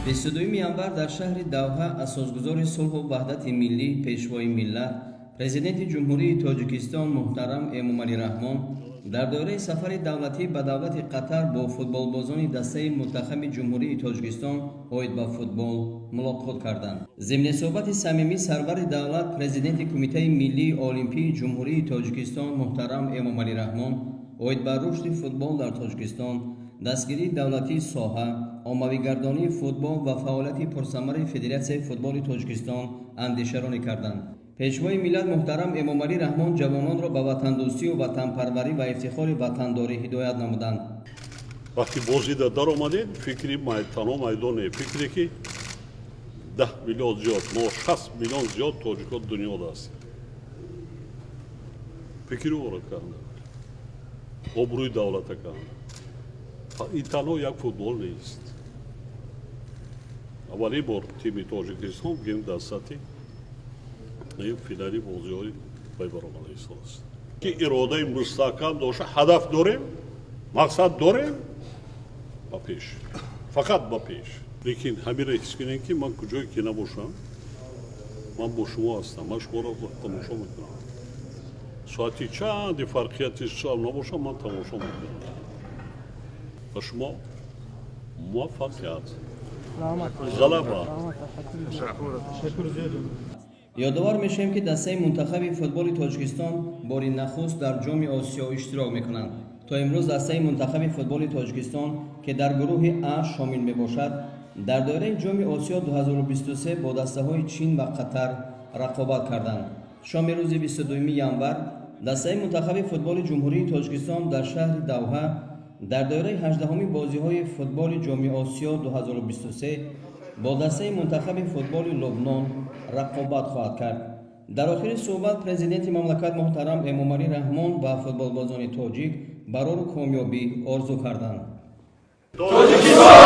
22 январ дар шаҳри Давҳа асосгузори сулҳу ваҳдати миллӣ, пешвои миллат, Президенти Ҷумҳурии Тоҷикистон муҳтарам Эмомалӣ Раҳмон дар доираи сафари давлатӣ ба давлати Қатар бо футболбозони дастаи мунтахаби Ҷумҳурии Тоҷикистон оид ба футбол мулоқот карданд. Зимни суҳбати самимӣ сарвари давлат, Президенти Кумитаи миллии олимпии Ҷумҳурии Тоҷикистон муҳтарам Эмомалӣ Раҳмон оид ба рушди футбол дар Тоҷикистон, дастгирии давлатии соҳа, оммавигардонии футбол ва фаъолияти пурсамари Федератсияи футболи Тоҷикистон андешаронӣ карданд. Пешвои миллат муҳтарам Эмомалӣ Раҳмон ҷавононро ба ватандӯстию ватанпарварӣ ва ифтихори ватандорӣ ҳидоят намуданд. Вақти бозида даромадем, фикри танҳо майдоне, фикре ки 10 миллион зиёд, мо 60 миллион зиёд тоҷикот дунёда ҳастем. Фикри ӯро карданд, обрӯи давлата карданд. Ин танҳо як футбол нест. Аввалин бор тими Тоҷикистон гем дар сатҳи финали бозиҳои вай баромада истодааст. Ки иродаи мустаҳкам дошта, ҳадаф дорем, мақсад дорем, ба пеш, фақат ба пеш. Лекин ҳаминро ҳис кунем, ки ман куҷое ки набошам, ман бо шумо ҳастам, ман шуморо тамошо мекунам. Соати чанди фарқияти соат набошам, ман тамошо мекунам. Ба шумо муваффақият, ғалаба. Ёдовар мешавем, ки дастаи мунтахаби футболи Тоҷикистон бори нахуст дар Ҷоми Осиё иштирок мекунанд. То имрӯз дастаи мунтахаби футболи Тоҷикистон, ки дар гурӯҳи А шомил мебошад, дар доираи Ҷоми Осиё 2023 бо дастаҳои Чин ва Қатар рақобат карданд. Шоми рӯзи 22 январ дастаи мунтахаби футболи Ҷумҳурии Тоҷикистон дар шаҳри Давҳа дар доираи 18-уми бозиҳои футболи Ҷоми Осиё 2023 бо дастаи мунтахаби футболи Лубнон рақобат хоҳад кард. Дар охири суҳбат президенти мамлакат муҳтарам Эмомалӣ Раҳмон ба футболбозони тоҷик барору комёбӣ орзу карданд. Тоҷикистон!